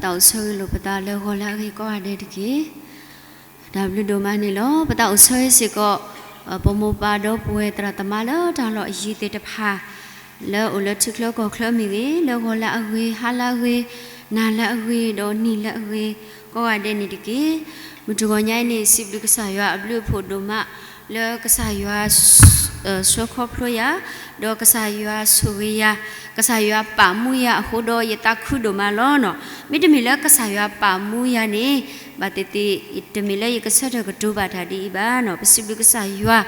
တၢ်အိၣ်ဆၢဂ့ၤလိာ်ပသးလၢဂီၤလၢအဂ့ၤကိးဂၤဒဲးတက့ၢ်. တၢ်ဘျုးဒိၣ်မးန့ၣ်လီၤ. ပသးအိၣ်ဆၢဂ့ၤစ့ၢ်ကီး ပမိၢ်ပၢ်ဒီပုၢ်ဝဲၢ်သရၣ်သမါလၢတၢ်လီၢ်အယံၤသ့ၣ်တဖၣ် လၢအအိၣ်လၢထံချၢကီၢ်ချၢမ့ၢ်ဂ့ၤ, လၢဂီၤလၢအဂ့ၤ, ဟါလၢအဂ့ၤ, နၤလၢအဂ့ၤ, ဒီးနံၤလၢအဂ့ၤ ကိးဂၤဒဲးန့ၣ်တက့ၢ်. မုၢ်တဂီၤညါအံၤန့ၣ် စံးဘျုးကစၢ်ယွၤအဘျုးအဖှိၣ်ဒိၣ်မး လၢကစၢ်ယွၤ ဆှၢခီဖျိယၤ, ဒီးကစၢ်ယွၤဆိၣ်ဂ့ၤယၤ, ကစၢ်ယွၤပာ်မူယၤအဃိဒီး ယသးခုဒိၣ်မးလီၤ. မ့တမ့ၢ်လၢကစၢ်ယွၤပာ်မူယၤန့ၣ် ဘၣ်သ့ၣ်သ့ၣ် တမ့ၢ်လၢယကဆၢထၢၣ်ကတိၤဘၣ်တၢ်ဒ်အံၤဘၣ်. ပစံးဘျုးကစၢ်ယွၤ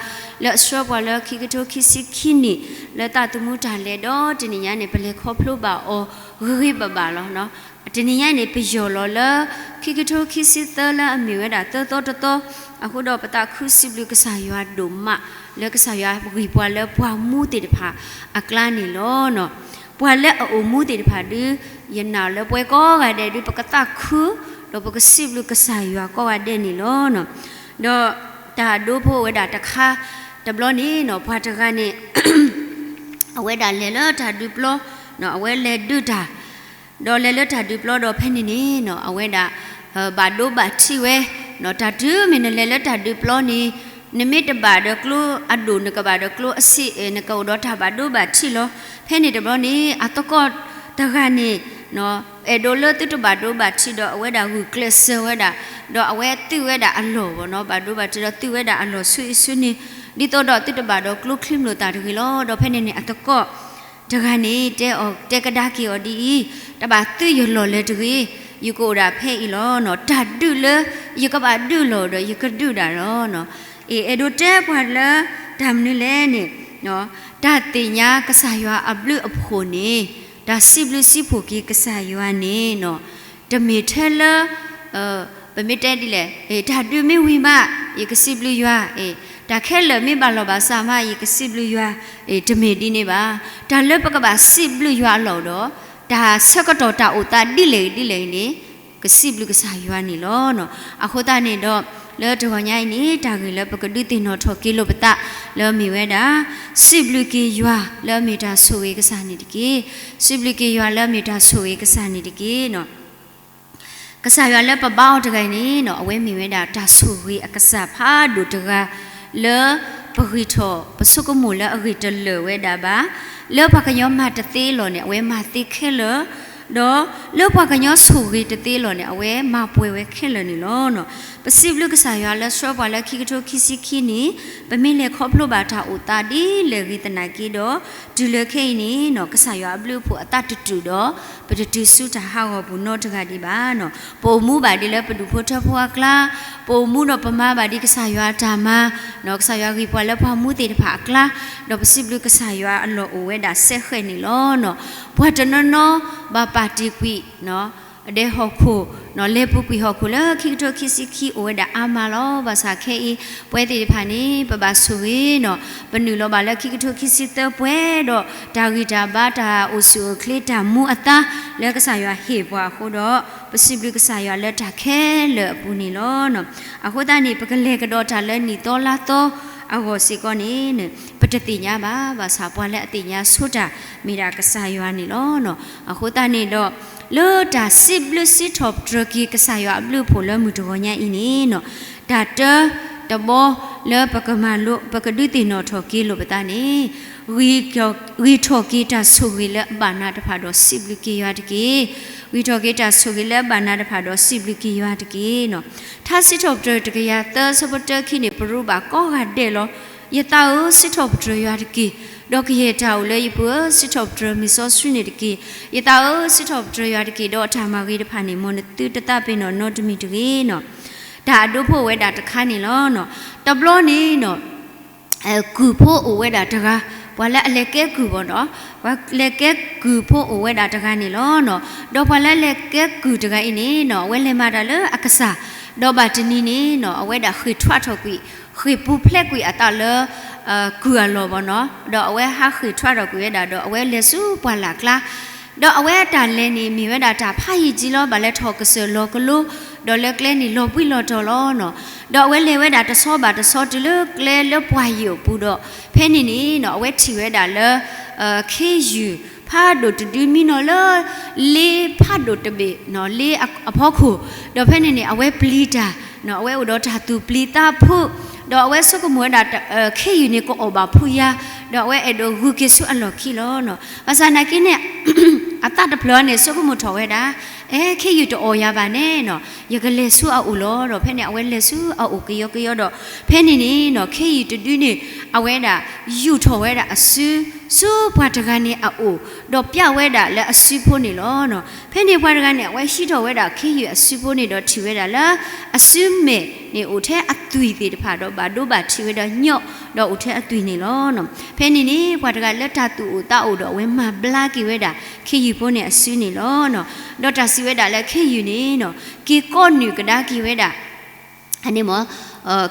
လၢအဆှၢပှၤလၢခံကထိခံဆံခံနံၣ် လၢသးသမူတၢ်လဲၤဒီးတနံၤညါန့ၣ် ပလဲၤခီဖျိဘၣ်အီၤဂ့ၤဂ့ၤဘၣ်ဘၣ်လီၤ. တနံၤညါန့ၣ် ပယီၢ်လီၤလၢ ခံကထိခံဆံသၢလၢအမ့ၢ်ဝဲဒၣ်သၢသီတသီ, အဃိဒီးပသးခုစံးဘျုးကစၢ်ယွၤဒိၣ်မး လၢကစၢ်ယွၤဂံၢ်ပှၤလၢပှၤမူသ့ၣ်တဖၣ်အကျါန့ၣ်လီၤ. ပှၤလၢအအိၣ်မူသ့ၣ်တဖၣ်ဒုး ယနာ်လၢပှဲၤကိးဂၤဒဲးဒုး ပကသးခု ဒီးပကစံးဘျုးကစၢ်ယွၤကိးဂၤဒဲးန့ၣ်လီၤ. ဒီးတၢ်ဒိဖိဝဲဒၣ်တခါတဘျီန့ၣ် ပှၤတဂၤန့ၣ် အဝဲဒၣ်လဲၤလၢတၢ်ဒုးပျီ, အဝဲလဲၤဒုးတၢ်, ဒီးလဲၤလၢတၢ်ဒုးပျီဒီးဖဲန့ၣ်န့ၣ် အဝဲဒၣ် ဘၣ်ဒိဘၣ်ထံးဝဲ, တၢ်တုၤမ့ၢ်နလဲၤလၢတၢ်ဒုးပျီန့ၣ် နမ့ၢ်တဘၣ်ဒီးကျိအဒိၣ် နကဘၣ်ဒီးကျိအဆံး နကအိၣ်ဒီးတၢ်ဘၣ်ဒိဘၣ်ထံးလီၤ. ဖဲန့ၣ်တဘျီန့ၣ် အသကိးတဂၤန့ၣ် အဲၣ်ဒိးလၢသုတဘၣ်ဒိဘၣ်ထံးဒီး အဝဲဒၣ်ဂုာ်ကျဲးစၢးဝဲဒၣ်, ဒီးအဝဲသုးဝဲဒၣ်အလီၢ်ဘၣ်နီၤ, ဘၣ်ဒိဘၣ်ထံးဒီးသုးဝဲဒၣ်အလီၢ်ဆူအံၤဆူန့ၣ်, ဒ်သိးဒီးသုတဘၣ်ဒီးကျိချံမျိာ်သၣ်တဂ့ၤလီၤ. ဒီးဖဲန့ၣ်န့ၣ်အသကိးတဂၤန့ၣ် တဲအီၤ တဲကဒါက့ၤအီၤဒ်အံၤ, တဘၣ်သုးယလီၢ်လၢၤတဂ့ၤ, ယကအိၣ်ဒၣ်ဖဲအံၤလီၤ. တၢ်ဒုးလၢ ယကဘၣ်ဒုးလီၤဒီးယကဒုးဒၣ်လီၤ. အ့ အဲၣ်ဒိးတဲပှၤလၢတၢ်မနုၤလဲၣ်န့ၣ် တၢ်သ့ၣ်ညါကစၢ်ယွၤအဘျုးအဖှိၣ်န့ၣ် တၢ်စံးဘျုးစံးဖှိၣ်က့ၤကစၢ်ယွၤန့ၣ် တမ့ၢ်ထဲလၢ ပမ့ၢ်တဲဒ်လဲၣ်, တၢ်ဒုးမ့ၢ်ဝံၤမး ယကစံးဘျုးယွၤ, တၢ်ခဲလၢာ်မ့ၢ်ဘၣ်လီၤဘၣ်စးမး ယကစံးဘျုးယွၤ, တမ့ၢ်ဒ်န့ၣ်ဘၣ်. တၢ်လၢပကဘၣ်စံးဘျုးယွၤအလီၢ်ဒီး တၢ်ဆၢကတီၢ်တၢ်အိၣ်သးဒ်လဲၣ်ဂ့ၤဒ်လဲၣ်ဂ့ၤန့ၣ် ကစံးဘျုးကစၢ်ယွၤန့ၣ်လီၤ. အဃိသတးန့ၣ်ဒီး လၢတဂီၤညါအံၤန့ၣ် တၢ်ဂ့ၢ်လၢပကဒုးသ့ၣ်နီၣ်ထီၣ်က့ၤလိာ်ပသး လၢအမ့ၢ်ဝဲဒၣ် စံးဘျုးက့ၤယွၤလၢအမ့ၢ်တၢ်ဆိၣ်ဂ့ၤကစၢ်န့ၣ်တက့ၢ်. စံးဘျုးက့ၤယွၤလၢအမ့ၢ်တၢ်ဆိၣ်ဂ့ၤကစၢ်န့ၣ်တက့ၢ်. ကစၢ်ယွၤလၢပဘါအီၤတဂၤအံၤန့ၣ် အဝဲမ့ၢ်ဝဲဒၣ်တၢ်ဆိၣ်ဂ့ၤအကစၢ်ဖးဒိၣ်တဂၤ လၢပဂံၢ်ထီၣ်ပဆိကမိၣ်လၢအဂ့ၢ်တလၢာ်ဝဲဒၣ်ဘၣ်, လၢပှၤကညီမၤတသ့အလီၢ်န့ၣ် အဝဲမၤသ့ခဲလၢာ်, ဒီးလၢပှၤကညီဆိၣ်ဂ့ၤတသ့အလီၢ်န့ၣ် အဝဲမၤပှဲၤဝဲခဲလၢာ်န့ၣ်လီၤ. ပစံးဘျုးကစၢ်ယွၤလၢဆှၢပှၤလၢခံကထိခံဆံခံနံၣ်, ပမ့ၢ်လဲၤခီဖျိဘၣ်တၢ်အိၣ်သးဒ်လဲၣ်ဂ့ၤသနာ်က့ဒီး တုၤလၢခဲအံၤန့ၣ် ကစၢ်ယွၤအဘျုးအဖှိၣ်အသးတတုာ်ဒီး ပတတုၤဆူတၢ်ဟးဂီၤပူၤနီတဂၤဒံးဘၣ်. ပအိၣ်မူဘၣ်ဒ်လၢပဒူၣ်ဖိထၢဖိအကျါ, ပအိၣ်မူဒီးပမၤဘၣ်ဒ်ကစၢ်ယွၤအတၢ်မၤ, ကစၢ်ယွၤဂံၢ်ပှၤလၢပှၤမူသ့ၣ်တဖၣ်အကျါ, ဒီးပစံးဘျုးကစၢ်ယွၤအလီၢ်အိၣ်ဝဲဒၣ်စဲဃဲးန့ၣ်လီၤ. ပှၤတနီၤနီၤ ဘၣ်ပာ်တ့ၢ်ကွံာ် ဒဲဟီၣ်ခိၣ်, လဲၤပူၤကွံာ်ဟီၣ်ခိၣ်လၢခံကထိခံဆံခံအိၣ်ဝဲဒၣ်အါမးလီၤ. ဘၣ်ဆၣ်ခဲအံၤ ပဝဲသ့ၣ်တဖၣ်န့ၣ် ပဘၣ်ဆိၣ်ဂ့ၤနီၤ, ပနုာ်လီၤဘၣ်လၢခံကထိခံဆံသၢပှဲၤဒီး တၢ်ဂံၢ်တၢ်ဘါ တၢ်အိၣ်ဆူၣ်အိၣ်ချ့ တၢ်မူအသါ လၢကစၢ်ယွၤဟ့ၣ်ပှၤအဃိဒီး ပစံးဘျုးကစၢ်ယွၤလၢတၢ်ခဲလၢာ်အပူၤန့ၣ်လီၤ. အဃိသတးန့ၣ် ပကလဲၤကဒီးတၢ်လၢနံၣ်သီလါသီအဂီၢ်စ့ၢ်ကီးန့ၣ် ပတသ့ၣ်ညါဘၣ်. ဘၣ်ဆၣ်ပှၤလၢအသ့ၣ်ညါဆိတၢ် မ့ၢ်ဒၣ်ကစၢ်ယွၤန့ၣ်လီၤ. အဃိသတးန့ၣ်ဒီး လၢတၢ်စံးဘျုးစံးထီၣ်ပတြၢၤက့ၤကစၢ်ယွၤအဘျုးအဖှိၣ်လၢမုၢ်တဂီၤညါအံၤန့ၣ် တၢ်တၢတဘီလၢပကမၤလိ ပကဒုးသ့ၣ်နီၣ်ထီၣ်က့ၤလိာ်ပသးန့ၣ် ဂံၢ်ထီၣ်က့ၤတၢ်ဆိၣ်ဂ့ၤလၢအဘၣ်နၤတဖၣ်ဒီးစံးဘျုးက့ၤယွၤတက့ၢ်. ဂံၢ်ထီၣ်က့ၤတၢ်ဆိၣ်ဂ့ၤလၢအဘၣ်နၤတဖၣ်ဒီးစံးဘျုးက့ၤယွၤတက့ၢ်. ထါစံးထီၣ်ပတြၢၤတကယၤသၢဆၢဖိတၢခံန့ၣ် ပရူးဘၣ်ကိးဂၤဒဲးလီၤ. ယသးဧၢ, စံးထီၣ်ပတြၢၤယွၤတက့ၢ်, ဒီးကယဲၢ်တၢ်အိၣ်လၢယပူၤဧၢ, စံးထီၣ်ပတြၢၤမံၤစီဆှံန့ၣ်တက့ၢ်. ယသးဧၢ, စံးထီၣ်ပတြၢၤယွၤတက့ၢ်, ဒီးအတၢ်မၤဂ့ၤတဖၣ်န့ၣ် မ်နသုတသးပ့ၤနီၣ်နီတမံၤတဂ့ၤနီၤ. တၢ်အဒိဖိအိၣ်ဝဲဒၣ်တခါန့ၣ်လီၤ. တဘျီန့ၣ်နီၤ ကုၢ်ဖိအိၣ်ဝဲဒၣ်တဂၤ, ပှၤလၢအလဲၤကဲကုၢ်ဘၣ်နီၤ, ပှၤလဲၤကဲကုၢ်ဖိအိၣ်ဝဲဒၣ်တဂၤန့ၣ်လီၤ. ဒီးပှၤလၢအလဲၤကဲကုၢ်တဂၤအံၤန့ၣ်နီၤ အဝဲလဲၤမၤတၢ်လၢအကစၢ်, ဒီးဘၣ်တနံၤန့ၣ်နီၤ အဝဲဒၣ်ဃ့ၢ်ထွးထီၣ်ကွံာ်, ဃ့ၢ်ပူၤဖျဲးကွံာ်အသးလၢ ကုၢ်အလီၢ်ဘၣ်နီၤ, ဒီးအဝဲဟးဃ့ၢ်ထွးထီၣ်ကွံာ်ဝဲဒၣ်ဒီး အဝဲလဲၤဆူပှၢ်လၢ်ကျါ ဒီးအဝဲအတၢ်လဲၤန့ၣ် မ့ၢ်ဝဲဒၣ်တၢ်ဖးယံာ်ကံလီၤ, ဘၣ်လဲၤထီၣ်ကစၢၢ်လီၤကလိ, ဒီးလၢကျဲန့ၣ်လီၤဘှံးလီၤတီၤလီၤနီၤ. ဒီးအဝဲလဲၤဝဲဒၣ်တဆီဘၣ်တဆီတုၤလၢကျဲလၢပှၢ်ယံာ်အပူၤဒီး ဖဲန့ၣ်န့ၣ်နီၤ အဝဲထံၣ်ဝဲဒၣ်လၢ ခ့ယုၢ် ဖးဒိၣ်တဒုမံနီၤလၢ လ့ဖးဒိၣ်တဘ့ၣ်နီၤ လ့အဖီခိၣ်, ဒီးဖဲန့ၣ်န့ၣ် အဝဲပျံၤတၢ်နီၤ အဝဲအိၣ်ဒီးတၢ်သူၣ်ပျံၤသးဖုး, ဒီးအဝဲဆိကမိၣ်ဝဲဒၣ် ခ့ယုၢ်န့ၣ် ကအီၣ်ဘၣ်ဖုးယၤ, ဒီးအဝဲအဲၣ်ဒိးဂုာ်က့ၤဆူအလီၢ်ခံလီၤနီၤ. ဘၣ်ဆၣ်နာ်က့န့ၣ် အသးတဖျၢၣ်န့ၣ် ဆိကမိၣ်ထီၣ်ဝဲဒၣ် အဲ ခ့ယုၢ်တအီၣ်ယၤဘၣ်န့ၣ်နီၤ ယကလဲၤဆူအအိၣ်လီၤ. ဒီးဖဲန့ၣ် အဝဲလဲၤဆူအအိၣ်ကယီကယီဒီး ဖဲန့ၣ်န့ၣ်နီၤ ခ့ယုၢ်တဒုန့ၣ် အဝဲဒၣ် ယူာ်ထီၣ်ဝဲဒၣ်အစု ဆူပှၤတဂၤန့ၣ်အအိၣ်, ဒီးပျဲဝဲဒၣ်လၢအစုဖိန့ၣ်လီၤ. ဖဲန့ၣ်ပှၤတဂၤန့ၣ် အဝဲဟံးထီၣ်ဝဲဒၣ်ခ့ယုၢ်အစုဖိန့ၣ်ဒီးထံၣ်ဝဲဒၣ်လၢ အစုမဲာ်န့ၣ်အိၣ်ထဲအသွံၣ်သ့ၣ်တဖၣ်ဒီး ဘၣ်ဒိဘၣ်ထံးဝဲဒီးညီၣ်ဒီးအိၣ်ထဲအသွံၣ်န့ၣ်လီၤ. ဖဲန့ၣ်န့ၣ် ပှၤတဂၤလၢတၢ်သူၣ်အိၣ်သးအိၣ်ဒီး အဝဲမၤဘျါက့ၤဝဲဒၣ် ခ့ယုၢ်ဖိန့ၣ်အစုန့ၣ်လီၤ. ဒီးတၢ်စံးဝဲဒၣ်လၢခ့ယုၢ်န့ၣ်နီၤ က့ၤကိးနုာ်ကဒါက့ၤဝဲဒၣ် အန့ၣ်မ့ၢ်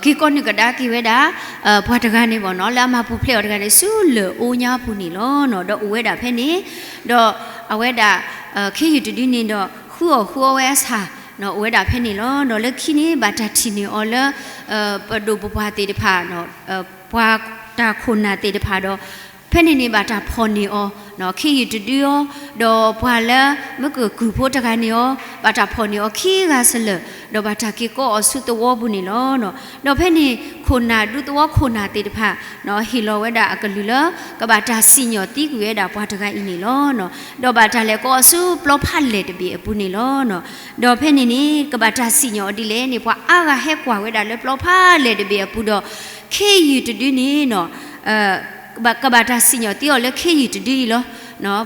က့ၤကိးနုာ်ကဒါက့ၤဝဲဒၣ် ပှၤတဂၤန့ၣ်ဘၣ်နီၤ လၢအမၤပူၤဖျဲးအီၤတဂၤန့ၣ် ဆူလၢၢ်အအိၣ်ညါပူၤန့ၣ်လီၤ. ဒီးအိၣ်ဝဲဒၣ်ဖဲန့ၣ်, ဒီးအဝဲဒၣ် ခ့ယုၢ်တဒုန့ၣ်ဒီး ဃုအီၣ်ဃုအီဝဲအဆၣ် အိၣ်ဝဲဒၣ်ဖဲန့ၣ်လီၤ. ဒီးလၢခံန့ၣ် ဘၣ်တၢ်ထံၣ်န့ၢ်အီၤလၢ ပဒိၣ်ပပှၢ်သ့ၣ်တဖၣ် ပှၤတၢ်ခိၣ်နၢ်သ့ၣ်တဖၣ်ဒီး ဖဲန့ၣ်န့ၣ် ဘၣ်တၢ်ဖီၣ်န့ၢ်အီၤ ခ့ယုၢ်တဒုအီၤ, ဒီးပှၤလၢမ့ၢ်ကကုၢ်ဖိတဂၤန့ၣ်အီၤ ဘၣ်တၢ်ဖီၣ်န့ၢ်အီၤခံဂၤစလၢာ်, ဒီးဘၣ်တၢ်က့ၤကိးအီၤဆူသဝီပူၤန့ၣ်လီၤ. ဒီးဖဲန့ၣ် ခိၣ်နၢ်ဒူသဝီခိၣ်နၢ်သ့ၣ်တဖၣ် ဟ့ၣ်လီၤဝဲဒၣ်အကလုၢ်လၢ ကဘၣ်တၢ်စံၣ်ညီၣ်သံကွံာ်ဝဲဒၣ်ပှၤတဂၤအံၤန့ၣ်လီၤ. ဒီးဘၣ်တၢ်လဲၤကိးအီၤဆူပျီဖးလဲၢ်တဘ့ၣ်အပူၤန့ၣ်လီၤ. ဒီးဖဲန့ၣ်န့ၣ် ကဘၣ်တၢ်စံၣ်ညီၣ်အီၤဒ်လဲၣ်န့ၣ် ပှၤအါဂၤဟဲကွၢ်ဝဲဒၣ်လၢပျီဖးလဲၢ်တဘ့ၣ်အပူၤဒီး ခ့ယုၢ်တဒုန့ၣ်နီၤ ကဘၣ်တၢ်စံၣ်ညီၣ်သံအီၤလၢခ့ယုၢ်တဒုအံၤလီၤ.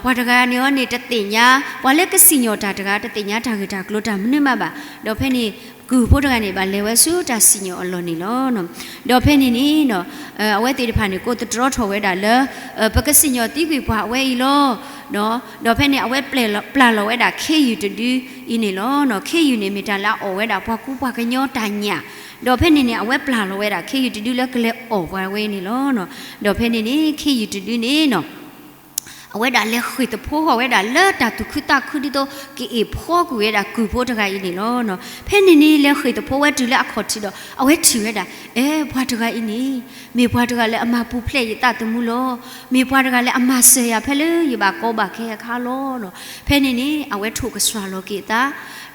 ပှၤတဂၤန့ၣ်အီၤန့ၣ် တသ့ၣ်ညါ ပှၤလၢကစံၣ်ညီၣ်တၢ်တဂၤ တသ့ၣ်ညါတၢ်ဂ့ၢ်တၢ်ကျိၤတၢ်မနုၤမးဘၣ်. ဒီးဖဲန့ၣ် ကုၢ်ဖိတဂၤန့ၣ် ဘၣ်လဲၤဝဲဆူတၢ်စံၣ်ညီၣ်အလီၢ်န့ၣ်လီၤ. ဒီးဖဲန့ၣ်န့ၣ် အဝဲသ့ၣ်တဖၣ်န့ၣ် ကိးသတြီထီၣ်ဝဲဒၣ်လၢ ပကစံၣ်ညီၣ်သံကွံာ်ပှၤအဝဲအံၤလီၤ. ဒီးဖဲန့ၣ် အဝဲပျၢ်လီၤဝဲဒၣ်ခ့ယုၢ်တဒုအံၤန့ၣ်လီၤ. ခ့ယုၢ်န့ၣ် မ့ၢ်တၢ်လၢအအီၣ်ဝဲဒၣ်ပှၤကူပှၤကညီတၢ်ညၣ်, ဒီးဖဲန့ၣ်န့ၣ် အဝဲပျၢ်လီၤဝဲဒၣ်ခ့ယုၢ်တဒုလၢကလဲၤအီၣ်ပှၤဝဲန့ၣ်လီၤ. ဒီးဖဲန့ၣ်န့ၣ် ခ့ယုၢ်တဒုန့ၣ်နီၤ အဝဲဒၣ်လဲၤဃ့ၢ်သဖှိဃီၤဝဲဒၣ်လၢတၢ်သူၣ်ခုသးခုဒ်သိး ကအ့ၣ်ဖှီကွံာ်ဝဲဒၣ်ကုၢ်ဖိတဂၤအံၤန့ၣ်လီၤ. ဖဲန့ၣ်န့ၣ် လဲၤဃ့ၢ်သဖှိဝဲတုၤလၢအခီၣ်ထံးဒီး အဝဲထံၣ်ဝဲဒၣ် အဲ ပှၤတဂၤအံၤန့ၣ် မ့ၢ်ပှၤတဂၤလၢအမၤပူၤဖျဲးယသးသမူလီၤ. မ့ၢ်ပှၤတဂၤလၢအမၤစၢၤယၤဖဲလၢယဘၣ်ကီဘၣ်ခဲအခါလီၤ. ဖဲန့ၣ်န့ၣ် အဝဲထိၣ်ကစှၤလီၤက့ၤအသး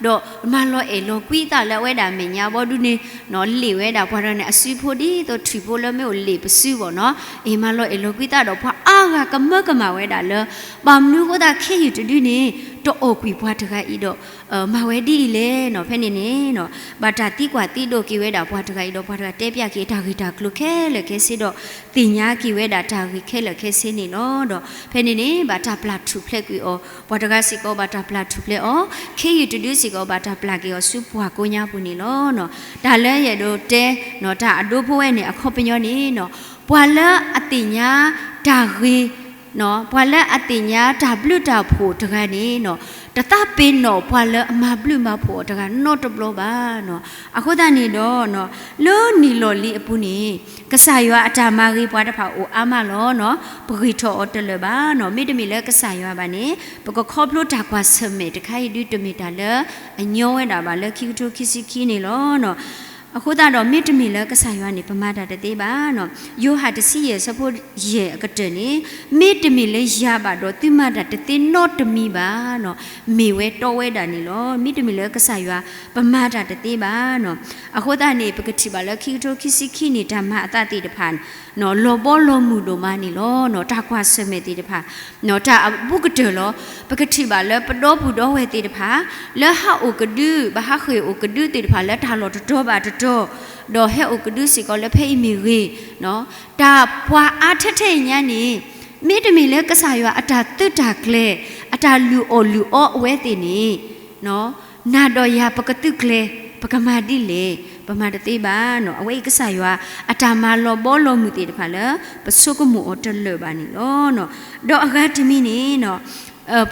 ဒီးမၤလီၤအဲၣ်လီၤကွံသးလၢအဝဲဒၣ်အမဲာ်ညါဘီဒုန့ၣ် လ့ၣ်ဝဲဒၣ်ပှၤတဂၤန့ၣ်အစုဖိဒ်သိးထံၣ်ဖိလၢမ့ၢ်အိၣ်လ့ၣ်ပစုဘီၣ်နီၤ, အ့ၣ် မၤလီၤအဲၣ်လီၤကွံသးဒီးပှၤအါဂၤကမၢကမၣ်ဝဲဒၣ်လၢ ဘၣ်မနုၤအဃိသတးခ့ယုၢ်တဒုန့ၣ် တအီၣ်ကွံာ်ပှၤတဂၤအံၤဒီးမၤဝဲဒ်အံၤလဲၣ်နီၤ. ဖဲန့ၣ်န့ၣ် ဘၣ်တၢ်သံကွၢ်သံဒိးက့ၤဝဲဒၣ်ပှၤတဂၤအံၤဒီး ပှၤတဂၤတဲပျးက့ၤတၢ်ဂ့ၢ်တၢ်ကျိၤခဲလၢာ်ခဲဆ့ဒီး သ့ၣ်ညါက့ၤဝဲဒၣ်တၢ်ဂ့ၢ်ခဲလၢာ်ခဲဆ့န့ၣ်လီၤ. ဒီးဖဲန့ၣ်န့ၣ် ဘၣ်တၢ်ပျၢ်ထူၣ်ဖျဲးကွံာ်အီၤ, ပှၤတဂၤစ့ၢ်ကီးဘၣ်တၢ်ပျၢ်ထူၣ်ဖျဲးအီၤ, ခ့ယုၢ်တဒုစ့ၢ်ကီးဘၣ်တၢ်ပျၢ်က့ၤအီၤဆူပှၤကိးညါပူၤန့ၣ်လီၤ. တၢ်လၢယအဲၣ်ဒိးတဲ တၢ်အဒိဖိဝဲန့ၣ် အခီပညီန့ၣ်နီၤ ပှၤလၢအသ့ၣ်ညါတၢ်ဂ့ၤ ပှၤလၢအသ့ၣ်ညါတၢ်ဘျုးတၢ်ဖှိၣ်တဂၤန့ၣ်နီၤ တသးပ့ၤနီၣ်ပှၤလၢအမၤဘျုးမၤဖှိၣ်အီၤတဂၤနီတဘျီဘၣ်နီၤ. အဃိသတးန့ၣ်ဒီး လၢနံၣ်လီၢ်လံၤအပူၤန့ၣ် ကစၢ်ယွၤအတၢ်မၤဂ့ၤပှၤတဖၣ်အိၣ်အါမးလီၤနီၤ. ပဂ့ၤထီၣ်အီၤတလၢာ်ဘၣ်နီၤ. မ့တမ့ၢ်လၢကစၢ်ယွၤဘၣ်န့ၣ် ပကခီဖျိတၢ်ကွၢ်ဆၢၣ်မဲာ်တခါအံၤဒုတမ့ၢ်တၢ်လၢအညီဝဲဒၣ်ဘၣ်လၢခံကထိခံဆံခံန့ၣ်လီၤ. အဃိသတးဒီး မ့တမ့ၢ်လၢကစၢ်ယွၤန့ၣ် ပမၤတၢ်တသ့ဘၣ်နီၤ. ယိၤဟၣ်တဆံယဲၢ်ဆၢဖိယဲၢ်အကတၢၢ်န့ၣ် မ့တမ့ၢ်လၢယၤဘၣ်ဒီး သုမၤတၢ်တသ့နီတမံၤဘၣ်နီၤ. မ့ၢ်ဝဲတီဝဲဒၣ်န့ၣ်လီၤ. မ့တမ့ၢ်လၢကစၢ်ယွၤ ပမၤတၢ်တသ့ဘၣ်နီၤ. အဃိသတးန့ၣ် ပကထံၣ်ဘၣ်လၢခံကထိခံဆံခံန့ၣ် တၢ်မၤအသးသ့ၣ်တဖၣ် လီၤဘီလီၤမုၢ်ဒိၣ်မးန့ၣ်လီၤ. တၢ်ကွၢ်ဆၢၣ်မဲာ်သ့ၣ်တဖၣ် တၢ်အဘူးကတၢၢ်လီၤ. ပကထံၣ်ဘၣ်လၢပဒီပုၢ်ဒီဝဲၢ်သ့ၣ်တဖၣ် လၢဟးအိၣ်ကဒု ဘၣ်ဟးဃ့ၢ်အိၣ်ကဒုသ့ၣ်တဖၣ် လၢတၢ်လီၢ်တတီၤဘၣ်တတီၤ ဒီးဟဲအိၣ်ကဒုစ့ၢ်ကီးလၢဖဲအံၤမ့ၢ်ဂ့ၤ, တၢ်ပှၤအါထဲထဲအံၤညါန့ၣ် မ့တမ့ၢ်လၢကစၢ်ယွၤအတၢ်သုးတၢ်ကျဲၤ အတၢ်လုၢ်အီၣ်လုၢ်အီအဝဲသ့ၣ်န့ၣ် နၤဒီးယၤပကသုးကျဲၤ ပကမၤဒ်လဲၣ် ပမၤတသ့ဘၣ်နီၤ. အဝဲအံၤကစၢ်ယွၤ အတၢ်မၤလီၤဘီလီၤမုၢ်သ့ၣ်တဖၣ်လၢ ပဆိကမိၣ်အီၤတလၢာ်ဘၣ်န့ၣ်လီၤ. ဒီးအဂၤတမံၤန့ၣ်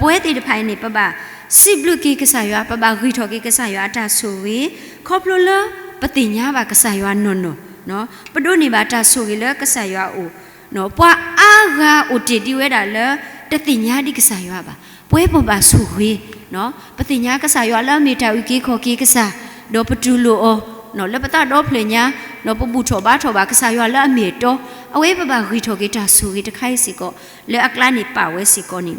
ပဝဲသ့ၣ်တဖၣ်အံၤန့ၣ် ပဘၣ်စံးဘျုးက့ၤကစၢ်ယွၤ ပဘၣ်ဂံၢ်ထီၣ်က့ၤကစၢ်ယွၤအတၢ်ဆိၣ်ဂ့ၤ ခီဖျိလၢပသ့ၣ်ညါဘၣ်ကစၢ်ယွၤနီၢ်နီၢ်, ပဒိးန့ၢ်ဘၣ်တၢ်ဆိၣ်ဂ့ၤလၢကစၢ်ယွၤအအိၣ် ပှၤအါဂၤအိၣ်တ့ၢ်ဒံးဝဲဒၣ်လၢ တသ့ၣ်ညါဒံးကစၢ်ယွၤဘၣ်. ပဝဲပဘၣ်ဆိၣ်ဂ့ၤ, ပသ့ၣ်ညါကစၢ်ယွၤလၢအမ့ၢ်တၢ်အုၣ်က့ၤခီၣ်က့ၤကစၢ်, ဒီးပတူၢ်လိာ်အီၤ လၢပသးဒီဖျၢၣ်ညါ, ဒီးပဘူၣ်ထီၣ်ဘါထီၣ်ဘၣ်ကစၢ်ယွၤလၢအမ့ၢ်အတီ, အဝဲပဘၣ်ဂံၢ်ထီၣ်က့ၤတၢ်ဆိၣ်ဂ့ၤတခါအံၤစ့ၢ်ကီး လၢအကျါန့ၣ်ပာ်ဝဲစ့ၢ်ကီးန့ၣ်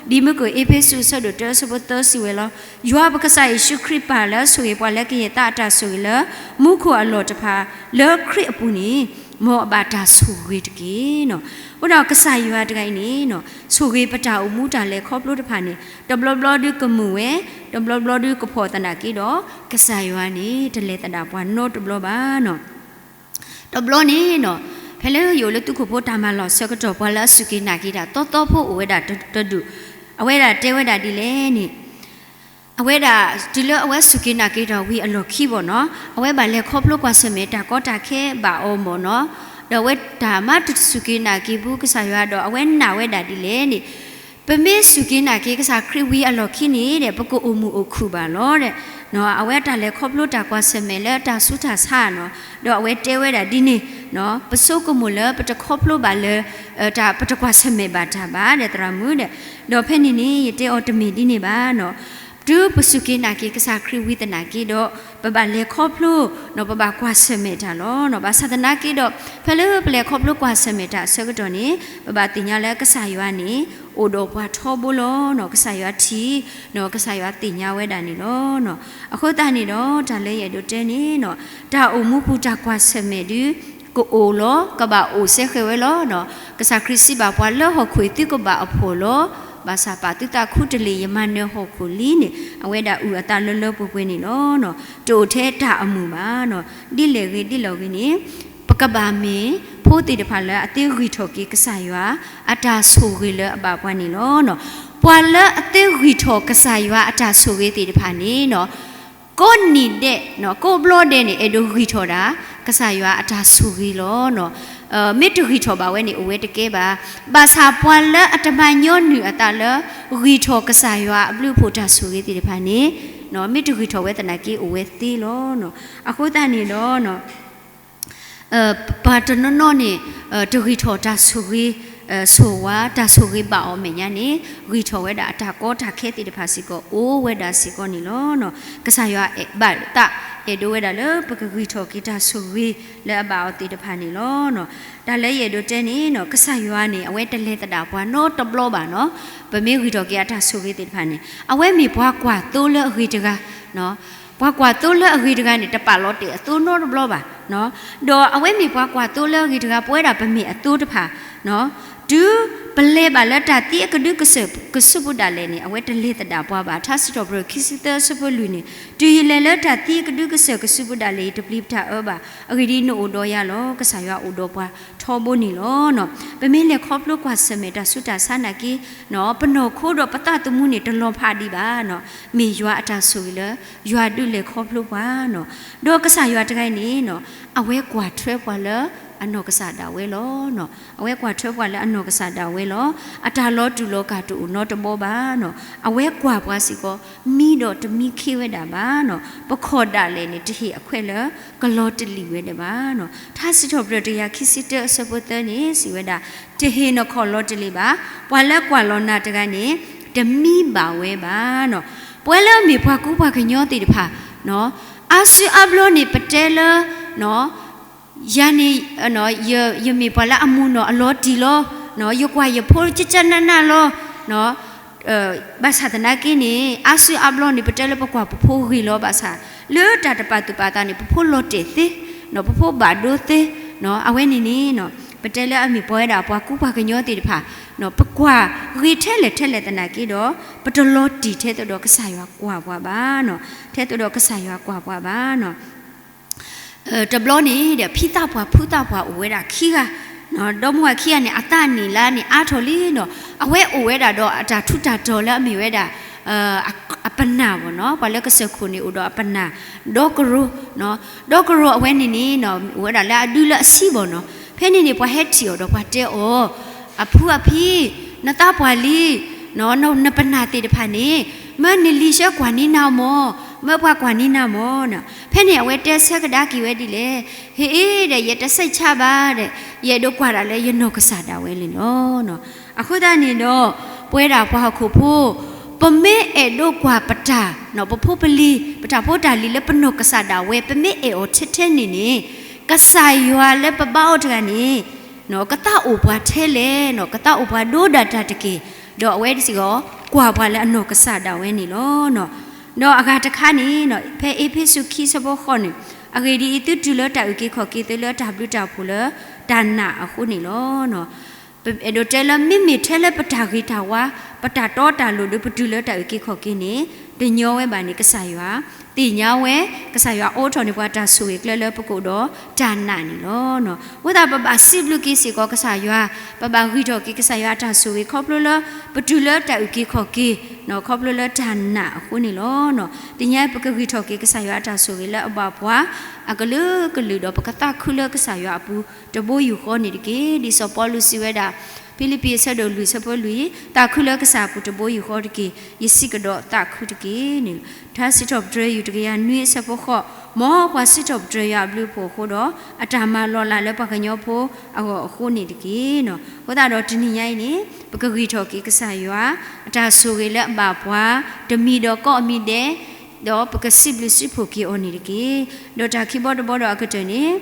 လီၤ. ဒ်မုၢ်ကၢၢ်အ့းဖ့းစူးအဆၢဒိၣ်တၢအဆၢဖိသၢစံးဝဲလီၤ. ယွၤပကစၢ်ယ့ၣ်ၡူးခရံာ်ပာ်လၢဆိၣ်ဂ့ၤပှၤလၢကယဲၢ်တၢ်အတၢ်ဆိၣ်ဂ့ၤလၢ မူခိၣ်အလီၢ်တဖၣ် လၢခရံာ်အပူၤန့ၣ် မ်အဘၣ်တၢ်ဆိၣ်ဂ့ၤတက့ၢ်. အဃိဒီးကစၢ်ယွၤတဂၤအံၤန့ၣ် ဆိၣ်ဂ့ၤပတၢ်အိၣ်မူတၢ်လဲၤခီဖျိတဖၣ်န့ၣ် တဘျီဘျီဒုးကမုာ်ဝဲ, တဘျီဘျီဒုးကဖှီၣ်သနာ်က့ဒီး ကစၢ်ယွၤန့ၣ် တလဲၤသဒၣ်ပှၤနီတဘျီဘၣ်. တဘျီန့ၣ် ဖဲလၢယအိၣ်လၢသုးခိၣ်ဖိတၢ်မၤလီၢ်ဆၢကတီၢ် ပှၤလၢအစူၢ်က့ၤနာ်က့ၤတၢ်သီသီဖိအိၣ်ဝဲဒၣ်တဒူၣ်, အဝဲဒၣ်တဲဝဲဒၣ်ဒ်လဲၣ်န့ၣ် အဝဲဒၣ် တုၤလၢအဝဲစူၢ်က့ၤနာ်က့ၤတၢ်ဝံၤအလီၢ်ခံဘၣ်နီၤ, အဝဲဘၣ်လဲၤခီဖျိကွၢ်ဆၢၣ်မဲာ်တၢ်ကီတၢ်ခဲဘၣ်အီၤမ့ၢ်နီၤ, ဒီးအဝဲတၢ်မၤတစူၢ်က့ၤနာ်က့ၤဘူးကစၢ်ယွၤဒီး အဝဲနာ်ဝဲဒၣ်ဒ်လဲၣ်န့ၣ်, ပမ့ၢ်စူၢ်က့ၤနာ်က့ၤကစၢ်ခရံာ်ဝံၤအလီၢ်ခံန့ၣ်ဒီး ပကအိၣ်မုာ်အိၣ်ခုၣ်ဘၣ်လီၤ. အဝဲတၢ်လဲၤခီဖျိတၢ်ကွၢ်ဆၢၣ်မဲာ်လၢတၢ်ဆူးတၢ်ဆါနီၤ, ဒီးအဝဲတဲဝဲဒၣ်ဒ်န့ၣ်, ပဆိကမိၣ်လၢပတခီဖျိဘၣ်လၢ တၢ်ပတကွၢ်ဆၢၣ်မဲာ်ဘၣ်တၢ်ဘၣ်ဒီးသရၣ်မုၣ်ဒီး, ဒီးဖဲန့ၣ်န့ၣ် ယတဲအီၤတမ့ၢ်ဒ်န့ၣ်ဘၣ်နီၤ, တုၤပစူၢ်က့ၤနာ်က့ၤကစၢ်ခရံာ်ဝံၤသနာ်က့ဒီး ပဘၣ်လဲၤခီဖျိ, ပဘၣ်ကွၢ်ဆၢၣ်မဲာ်တၢ်လီၤ. ဘၣ်ဆၣ်သနာ်က့ဒီး ဖဲလၢပလဲၤခီဖျိကွၢ်ဆၢၣ်မဲာ်တၢ်အဆၢကတီၢ်န့ၣ် ပဘၣ်သ့ၣ်ညါလၢကစၢ်ယွၤန့ၣ် အိၣ်ဒီးပှၤထီဘိလီၤ. ကစၢ်ယွၤထံၣ်, ကစၢ်ယွၤသ့ၣ်ညါဝဲဒၣ်န့ၣ်လီၤ. အဃိသတးန့ၣ်ဒီး တၢ်လၢယအဲၣ်ဒိးတဲန့ၣ်, တၢ်အိၣ်မူပူၤတၢ်ကွၢ်ဆၢၣ်မဲာ်ဒုး ကအိၣ်လီၤ, ကဘၣ်အိၣ်စဲဃဲၤဝဲလီၤ. ကစၢ်ခရံာ်စံးဘၣ်ပှၤလၢဟီၣ်ခိၣ်အံၤ သုကဘၣ်အဖှီၣ်လီၤ. ဘၣ်ဆၣ်ပာ်သုသးခူတလ့ၢ် ယမၤနၢၤဟီၣ်ခိၣ်လံန့ၣ် အဝဲဒၣ်အုၣ်အသးလၢလၢပှဲၤပှဲၤန့ၣ်လီၤ. တအိၣ်ထဲတၢ်အမုာ်ဘၣ်. ဒ်လဲၣ်ဂ့ၤဒ်လဲၣ်ဂ့ၤန့ၣ် ပကဘၣ်မ့ၢ်ဖိသ့ၣ်တဖၣ်လၢအသ့ဂံၢ်ထီၣ်က့ၤကစၢ်ယွၤ အတၢ်ဆိၣ်ဂ့ၤလၢအဘၣ်ပှၤန့ၣ်လီၤ. ပှၤလၢအသ့ဂံၢ်ထီၣ်ကစၢ်ယွၤအတၢ်ဆိၣ်ဂ့ၤသ့ၣ်တဖၣ်န့ၣ် ကိးနံၤဒဲး, ကိးဘျီဒဲးန့ၣ် အဲၣ်ဒိးဂံၢ်ထီၣ်ဒၣ် ကစၢ်ယွၤအတၢ်ဆိၣ်ဂ့ၤလီၤ. မ့ၢ်တဂံၢ်ထီၣ်ဘၣ်ဝဲန့ၣ် အိၣ်ဝဲတကဲဘၣ်. ဘၣ်ဆၣ်ပှၤလၢအတမၤညီနုၢ်အသးလၢ ဂံၢ်ထီၣ်ကစၢ်ယွၤအဘျုးအဖှိၣ်တၢ်ဆိၣ်ဂ့ၤသ့ၣ်တဖၣ်န့ၣ်, မ့ၢ်တဂံၢ်ထီၣ်ဝဲသနာ်က့အိၣ်ဝဲသ့လီၤ. အဃိသတးန့ၣ်ဒီး ပှၤတနီၤနီၤန့ၣ် တဂံၢ်ထီၣ်တၢ်ဆိၣ်ဂ့ၤ, ဆိၣ်ဝါတၢ်ဆိၣ်ဂ့ၤဘၣ်အီၤမဲာ်ညါန့ၣ် ဂံၢ်ထီၣ်ဝဲဒၣ်အတၢ်ကီတၢ်ခဲသ့ၣ်တဖၣ်စ့ၢ်ကီး အိၣ်ဝဲဒၣ်စ့ၢ်ကီးန့ၣ်လီၤ. ကစၢ်ယွၤဘၣ်သးအဲၣ်ဒိးဝဲဒၣ်လၢပကဂံၢ်ထီၣ်က့ၤတၢ်ဆိၣ်ဂ့ၤလၢအဘၣ်အီၤသ့ၣ်တဖၣ်န့ၣ်လီၤ. တၢ်လၢယအဲၣ်ဒိးတဲန့ၣ် ကစၢ်ယွၤန့ၣ် အဝဲတလဲၤသဒၣ်ပှၤနီတဘျီဘၣ်နီၤ. ပမ့ၢ်ဂံၢ်ထီၣ်က့ၤအတၢ်ဆိၣ်ဂ့ၤသ့ၣ်တဖၣ်န့ၣ် အဝဲမ့ၢ်ပှၤကွၢ်သိလၢအဂ့ၤတဂၤ ပှၤကွၢ်သိလၢအဂ့ၤတဂၤန့ၣ် တပာ်လီၤတဲာ်အသိနီတဘျီဘၣ်. ဒီးအဝဲမ့ၢ်ပှၤကွၢ်သိလၢအဂ့ၤတဂၤ ပဝဲဒၣ်ပမ့ၢ်အသိတဖၣ်, တုၤပလဲၤဘၣ်လၢတၢ်သံအကဒုကစၢၢ်ကဆူးပူၤဒၣ်လဲာ်န့ၣ် အဝဲတလဲၤသဒၣ်ပှၤဘၣ်. ထါစံးထီၣ်ပတြၢၤခံဆံသၢအဆၢဖိလွံၢ်န့ၣ် တုၤယလဲၤလၢတၢ်သံအကဒုကစၢၢ်ကဆူးပူၤဒၣ်လဲာ် ယတပျံၤပတၢ်အၢဘၣ်. အဂ့ၢ်ဒ်အံၤ, နအိၣ်ဒီးယၤလီၤ. ကစၢ်ယွၤအိၣ်ဒီးပှၤထီဘိန့ၣ်လီၤ. ပမ့ၢ်လဲၤခီဖျိကွၢ်ဆၢၣ်မဲာ်တၢ်ဆူးတၢ်ဆါနာ်က့ ပနီၢ်ခိဒီးပသးသမူန့ၣ် တလီၤဖးဒံးဘၣ်. မ့ၢ်ယွၤအတၢ်ဆိၣ်ဂ့ၤလၢ ယွၤဒုးလဲၤခီဖျိပှၤ, ဒီးကစၢ်ယွၤတဂၤအံၤန့ၣ် အဝဲကွၢ်ထွဲပှၤလၢအနီၢ်ကစၢ်ဒၣ်ဝဲလီၤ. အဝဲကွၢ်ထွဲပှၤလၢအနီၢ်ကစၢ်ဒၣ်ဝဲလီၤ. အတၢ်လီၤတူာ်လီၤကာ်တအိၣ်နီတဘျီဘၣ်. အဝဲကွၢ်ပှၤစ့ၢ်ကီး မံဒီးတမံခ့ဝဲဒၣ်ဘၣ်. ပခီၣ်ဒၣ်လဲာ်န့ၣ် တဟ့ၣ်အခွဲးလၢကလီၤတလံာ်ဝဲဒၣ်ဘၣ်. ထါစံးထီၣ်ပတြၢၤတကယၤခံဆံတၢအဆၢဖိသၢန့ၣ် စံးဝဲဒၣ်, တဟ့ၣ်နခီၣ်လီၤတလံာ်ဘၣ်. ပှၤလၢကွၢ်လီၤနၤတဂၤန့ၣ် တမံဘၣ်ဝဲဘၣ်. ပဝဲလၢအမ့ၢ်ပှၤကူပှၤကညီသ့ၣ်တဖၣ် အါစုအါဘျီန့ၣ် ပတဲလၢ ယၤန့ၣ် ယမ့ၢ်ပှၤလၢအမုၢ်နီၢ်အလီၤတံၢ်လီၤ. ယကွၢ်ယဖိကၠၢကၠၢနးနးလီၤ. ဘၣ်ဆၣ်သနာ်က့န့ၣ် အါစုအါဘျီန့ၣ် ပတဲလၢပကွၢ်ပဖိဂ့ၤလီၤ. ဘၣ်ဆၣ်လၢတၢ်တပာ်သူၣ်ပာ်သးန့ၣ် ပဖိလီၤတဲာ်သ့, ပဖိဘၣ်ဒိသ့. အဝဲန့ၣ်န့ၣ် ပတဲလၢအမ့ၢ်ပဝဲဒၣ်ပှၤကူပှၤကညီသ့ၣ်တဖၣ် ပကွၢ်ဂ့ၤထဲလဲၣ်ထဲလဲၣ်သနာ်က့ဒီး ပတလီၤတံၢ်ထဲသိးဒီးကစၢ်ယွၤကွၢ်ပှၤဘၣ်. ထဲသိးဒီးကစၢ်ယွၤကွၢ်ပှၤဘၣ်. တဘျီန့ၣ်ဒီး ဖံသးပှၢ်ဖုသးပှၢ်အိၣ်ဝဲဒၣ်ခံဂၤ, ဒီမါဝၤခံဂၤန့ၣ် အသးနံၣ်လါန့ၣ်အါထီၣ်လံဒီး အဝဲအိၣ်ဝဲဒၣ်ဒီးအတၢ်ထူးတၢ်တီၤလၢအမ့ၢ်ဝဲဒၣ် အပနၢ်ဘၣ်နီၤ. ပှၤလၢကစၢၢ်ခိၣ်န့ၣ်အိၣ်ဒီးအပနၢ် ဒီကရိ, ဒီကရိအဝဲန့ၣ်န့ၣ် အိၣ်ဝဲဒၣ်လၢအဒုလၢအဆံးဘၣ်နီၤ. ဖဲန့ၣ်န့ၣ် ပှၤဟဲထံၣ်အီၤဒီးပှၤတဲအီၤ, အဖုအဖံ, နသးပှၢ်လံ, နပနၢ်သ့ၣ်တဖၣ်န့ၣ် မၢနလံၤဆှၢကွၢ်န့ၢ်နၤမၢ်, မၢပှၤကွၢ်န့ၢ်နၤမၢ်. ဖဲန့ၣ်အဝဲတဲဆၢကဒါက့ၤဝဲဒ်လဲၣ်, ဟ့ၣ်ဒီး ယတစံးဆါဘၣ်ဒီး ယအဲၣ်ဒိးကွၢ်ဒၣ်လၢယနီၢ်ကစၢ်ဒၣ်ဝဲန့ၣ်လီၤ. အဃိသတးန့ၣ်ဒီး ပဝဲဒၣ်ပှၤဟီၣ်ခိၣ်ဖိ ပမ့ၢ်အဲၣ်ဒိးကွၢ်ပတၢ် ပဖိပလံၤ ပတၢ်ဖိတၢ်လံၤလၢပနီၢ်ကစၢ်ဒၣ်ဝဲ ပမ့ၢ်အဲၣ်အီၤထဲထဲန့ၣ်န့ၣ် ကစၢ်ယွၤလၢပဘါအီၤတဂၤန့ၣ် ကသးအိၣ်ပှၤထဲလဲၣ်, ကသးအိၣ်ပှၤဒိၣ်ဒၣ်တၢ်တက့ၢ်, ဒီးအဝဲစ့ၢ်ကီး ကွၢ်ပှၤလၢအနီၢ်ကစၢ်ဒၣ်ဝဲန့ၣ်လီၤ. ဒီးအဂၤတခါန့ၣ် ဖဲအ့းဖ့းစူးခံဆၢဖိဃိးန့ၣ်, အဂ့ၢ်ဒ်အံၤ, သုတုၤလၢတၢ်အုၣ်က့ၤခီၣ်က့ၤသုလၢတၢ်ဘျုးတၢ်ဖှိၣ်လၢတၢ်နာ်အဃိန့ၣ်လီၤ. အဲၣ်ဒိးတဲလၢ မ့မ့ၢ်ထဲလၢပတၢ်ဂ့ၤတၢ်ဝါ, ပတၢ်တီတၢ်လိၤဒီး ပတုၤလၢတၢ်အုၣ်က့ၤခီၣ်က့ၤန့ၣ် တညီဝဲဘၣ်န့ၣ် ကစၢ်ယွၤသ့ၣ်ညါဝဲ, ကစၢ်ယွၤအိးထီၣ်န့ၢ်ပှၤတၢ်ဆိၣ်ဂ့ၤကျဲလၢပကအိၣ်ဒီးတၢ်နာ်န့ၣ်လီၤ. အဃိသတးပဘၣ်စံးဘျုးက့ၤစ့ၢ်ကီးကစၢ်ယွၤ, ပဘၣ်ဂံၢ်ထီၣ်က့ၤကစၢ်ယွၤအတၢ်ဆိၣ်ဂ့ၤခီဖျိလၢ ပတုၤလၢတၢ်အုၣ်က့ၤခီၣ်က့ၤ, ခီဖျိလၢတၢ်နာ်အဃိန့ၣ်လီၤ. သ့ၣ်ညါပကဂံၢ်ထီၣ်က့ၤကစၢ်ယွၤအတၢ်ဆိၣ်ဂ့ၤလၢအဘၣ်ပှၤအကလုာ်ကလုာ်ဒီး ပကသးခုလၢကစၢ်ယွၤအပူၤတဘိယူၢ်ဃီန့ၣ်တက့ၢ်. ဒ်စီၤပီလူးစံးဝဲဒၣ် ဖံလံးပံးအဆၢဒိၣ်လွံၢ်ဆၢဖိလွံၢ်, သးခုလၢကစၢ်အပူၤတဘိယူၢ်ဃီတက့ၢ်, ယစံးကဒီးသးခုတက့ၢ်န့ၣ်လီၤ. ထါစံးထီၣ်ပတြၢၤယုၢ်တကယၤနွံအဆၢဖိဃိး, မ်ပှၤစံးထီၣ်ပတြၢၤယွၤအဘျုးအဖှိၣ်အဃိဒီး အတၢ်မၤလီၤလးလၢပှၤကညီဖိအဂီၢ်အဃိန့ၣ်တက့ၢ်. အဃိသတးဒီးတနံၤညါအံၤန့ၣ် ပကဂံၢ်ထီၣ်က့ၤကစၢ်ယွၤအတၢ်ဆိၣ်ဂ့ၤလၢအဘၣ်ပှၤ တမံၤဒီးကိးမံၤဒဲး, ဒီးပကစံးဘျုးစံးဖှိၣ်က့ၤအီၤန့ၣ်တက့ၢ်. ဒီးတၢ်ခံဘီတဘီဒီးအကတၢၢ်န့ၣ်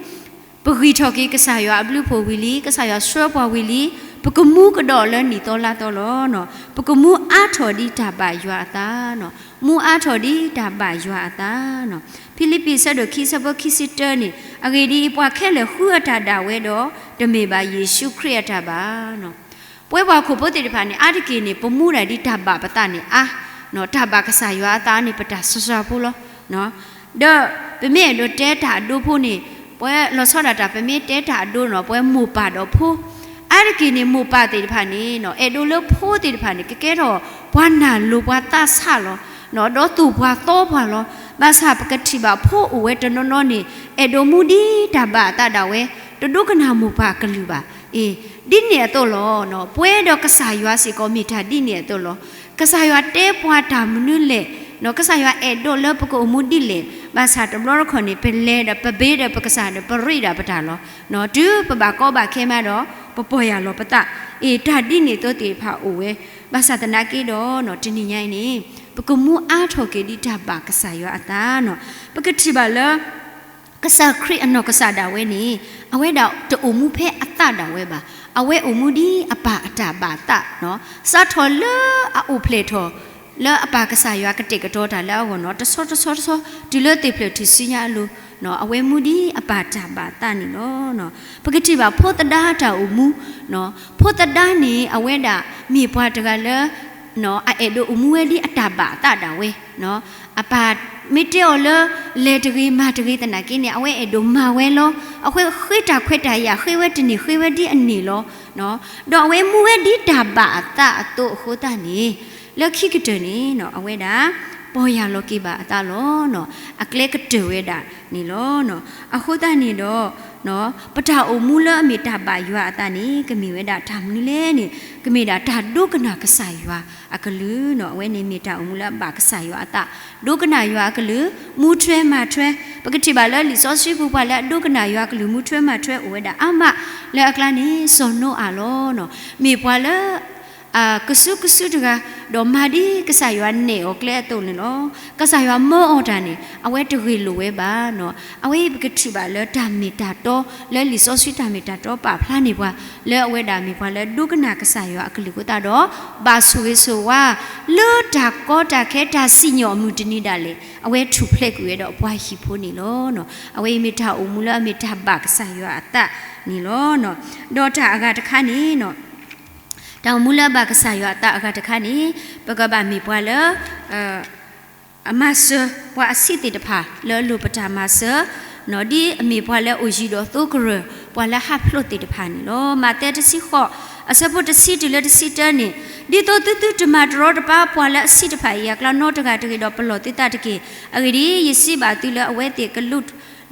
ပဂံၢ်ထီၣ်က့ၤကစၢ်ယွၤအဘျုးအဖှိၣ်ဝံၤလံ, ကစၢ်ယွၤဆှၢပှၤဝံၤလံ, ပကမူကဒီးလၢနံၣ်သီလါသီလီၤ. ပကမူအါထီၣ်ဒ်တၢ်ဘၣ်ယွၤအသး, မူအါထီၣ်ဒ်တၢ်ဘၣ်ယွၤအသး. ဖံလံးပံးဆၢဒိၣ်ခံဆၢဖိခံဆံတၢန့ၣ်, အဂ့ၢ်ဒ်အံၤ, ပှၤခဲလၢာ်ဃုအတၢ်ဒၣ်ဝဲဒီး, တမ့ၢ်ဘၣ်ယ့ၣ်ၡူးခရံာ်အတၢ်ဘၣ်. ပဝဲပှၤဟီၣ်ခိၣ်ဖိသ့ၣ်တဖၣ်န့ၣ် အါတက့ၢ်န့ၣ် ပမူဒၣ်ဒ်တၢ်ဘၣ်ပသးန့ၣ်အါ, တၢ်ဘၣ်ကစၢ်ယွၤအသးန့ၣ် ပတၢ်စှၤစှၤဖိလီၤ. ဒီးပမ့ၢ်အဲၣ်ဒိးတဲတၢ်အဒိဖိန့ၣ်, ပဝဲလီၤဆီဒၣ်တၢ် ပမ့ၢ်တဲတၢ်အဒိန့ၣ် ပဝဲမိၢ်ပၢ်ဒီးဖိ, အါတက့ၢ်န့ၣ် မိၢ်ပၢ်သ့ၣ်တဖၣ်န့ၣ် အဲၣ်ဒိးလၢဖိသ့ၣ်တဖၣ်န့ၣ် ကကဲထီၣ်ပှၤနာ်လိၤပှၤသးဆးလီၤ. ဒီးသိၣ်ပှၤသီပှၤလီၤ. ဘၣ်ဆၣ်ပကထံၣ်ဘၣ်ဖိအိၣ်ဝဲတနီၤနီၤန့ၣ် အဲၣ်ဒိးမူဒ်တၢ်ဘၣ်အသးဒၣ်ဝဲ, တဒိကနၣ်မိၢ်ပၢ်အကလုၢ်ဘၣ်. အ့, ဒ်န့ၣ်အသိးလီၤ. ပဝဲဒီးကစၢ်ယွၤစ့ၢ်ကီးမ့ၢ်တၢ်ဒ်န့ၣ်အသိးလီၤ. ကစၢ်ယွၤတဲပှၤတၢ်မနုၤလဲၣ်, ကစၢ်ယွၤအဲၣ်ဒိးလၢပကအိၣ်မူဒ်လဲၣ်, ဘၣ်ဆၣ်တဘျီတခီၣ်န့ၣ် ပလဲၤဒီးပဘ့ဒီးပကစၢ်ဒီး ပရ့ဒီးပတၢ်လီၤ. တုၤပဘၣ်ကီဘၣ်ခဲမးဒီး ပပီၢ်ယၢ်လီၤပသး, အ့ တၢ်ဒ်န့ၣ်အသိးသ့ၣ်တဖၣ်အိၣ်ဝဲ. ဘၣ်ဆၣ်သနာ်က့ဒီး တနံၤညါအံၤန့ၣ် ပကမူအါထီၣ်က့ၤဒ်တၢ်ဘၣ်ကစၢ်ယွၤအသးန့ၣ်, ပကထံၣ်ဘၣ်လၢ ကစၢ်ခရံာ်အနီၢ်ကစၢ်ဒၣ်ဝဲန့ၣ် အဝဲဒၣ်တအိၣ်မူဖဲအသးဒၣ်ဝဲဘၣ်. အဝဲအိၣ်မူဒ်အပၢ်အတၢ်ဘၣ်အသး, စးထီၣ်လၢအအိၣ်ဖျဲၣ်ထီၣ် လၢအပၢ်ကစၢ်ယွၤကတဲာ်ကတီၤတၢ်လၢအဂီၢ်န့ၣ် တဆီတဆီတဆီ တုၤလၢသ့ၣ်ဖျၢၣ်ထူၣ်စုညါအလိၤ, အဝဲမူဒ်အပၢ်တၢ်ဘၣ်အသးန့ၣ်လီၤ. ပကထံၣ်ဘၣ်ဖိသဒါတၢ်အိၣ်မူ, ဖိသဒါန့ၣ် အဝဲဒၣ်မ့ၢ်ပှၤတဂၤလၢ အအဲၣ်ဒိးအိၣ်မူဝဲဒ်အတၢ်ဘၣ်အသးဒၣ်ဝဲ, အပၢ်မ့ၢ်တဲအီၤလၢ လဲၤတဂ့ၤမၤတဂ့ၤသနာ်က့န့ၣ် အဝဲအဲၣ်ဒိးမၤဝဲလီၤ. အဃိဃ့တၢ်ခွဲးတၢ်ယာ် ဃ့ဝဲတန့ၢ်ဃ့ဝဲဒ်အန့ၣ်လီၤ. ဒီးအဝဲမူဝဲဒ်တၢ်ဘၣ်အသးအသိးအဃိသတးန့ၣ် လၢခံကတၢၢ်န့ၣ် အဝဲဒၣ် ပီၢ်ယၢ်လီၤက့ၤဘၣ်အသးလီၤ. အကျဲကတၢၢ်ဝဲဒၣ်န့ၣ်လီၤ. အဃိသတးန့ၣ်ဒီး ပတၢ်အိၣ်မူလၢအမ့ၢ်တၢ်ဘၣ်ယွၤအသးန့ၣ် ကမ့ၢ်ဝဲဒၣ်တၢ်မနုၤလဲၣ်န့ၣ် ကမ့ၢ်ဒၣ်တၢ်ဒိကနၣ်ကစၢ်ယွၤအကလုၢ်န့ၣ်, အဝဲန့ၣ်မ့ၢ်တၢ်အိၣ်မူလၢအဘၣ်ကစၢ်ယွၤအသး, ဒိကနၣ်ယွၤအကလုၢ်, မူထွဲမၤထွဲ. ပကထံၣ်ဘၣ်လၢလံာ်စီဆှံပူၤ ပှၤလၢအဒိကနၣ်ယွၤအကလုၢ် မူထွဲမၤထွဲအိၣ်ဝဲဒၣ်အါမး, လၢအကျါန့ၣ် စီၤနိအၤလီၤ. မ့ၢ်ပှၤလၢ ကစုကစုတဂၤ, ဒီးမၤဒ်ကစၢ်ယွၤနဲၣ်အီၤကျဲအသိးန့ၣ်လီၤ. ကစၢ်ယွၤမၢအီၤတၢ်န့ၣ် အဝဲတဂ့ၢ်လိာ်ဝဲဘၣ်. အဝဲအံၤပကထံၣ်ဘၣ်လၢတၢ်မ့ၢ်တၢ်တီ, လၢလံာ်စီဆှံတၢ်မ့ၢ်တၢ်တီပာ်ဖျါန့ၢ်ပှၤ, လၢအဝဲဒၣ်မ့ၢ်ပှၤလၢဒိကနၣ်ကစၢ်ယွၤအကလုၢ်အဃိသတးဒီး ဘၣ်ဆိၣ်ဂ့ၤဆိၣ်ဝါ လၢတၢ်ကီတၢ်ခဲတၢ်စံၣ်ညီၣ်အမုၢ်တနံၤဒၣ်လဲာ် အဝဲထူၣ်ဖျဲးကွံာ်ဝဲဒီးအပှၤဟံၣ်ဖိန့ၣ်လီၤ. အဝဲအံၤမ့ၢ်တၢ်အိၣ်မူလၢအမ့ၢ်တၢ်ဘၣ်ကစၢ်ယွၤအသးန့ၣ်လီၤ. ဒီးတၢ်အဂၤတခါန့ၣ် တၢ်အိၣ်မူလၢအဘၣ်ကစၢ်ယွၤအသးအဂၤတခါန့ၣ် ပကဘၣ်မ့ၢ်ပှၤလၢ အမၤစၢၤပှၤအဆံးသ့ၣ်တဖၣ် လၢအလိၣ်ပတၢ်မၤစၢၤ, ဒ်အမ့ၢ်ပှၤလၢအအိၣ်ယံၤဒီးသိကရၢၢ် ပှၤလၢဟးဖျိးသ့ၣ်တဖၣ်န့ၣ်လီၤ. မးသဲတဆံဃိး အဆၢဖိတဆံတုၤလၢတဆံတၢန့ၣ်, ဒ်သိးသုသုတမၤတရီတပါ ပှၤလၢအဆံးတဖၣ်အံၤအကျါနီတဂၤတဂ့ၤ, ဒီးပလီၢ်သုသးတက့ၢ်. အဂ့ၢ်ဒ်အံၤ, ယစံးဘၣ်သုလၢအဝဲသ့ၣ်ကလူး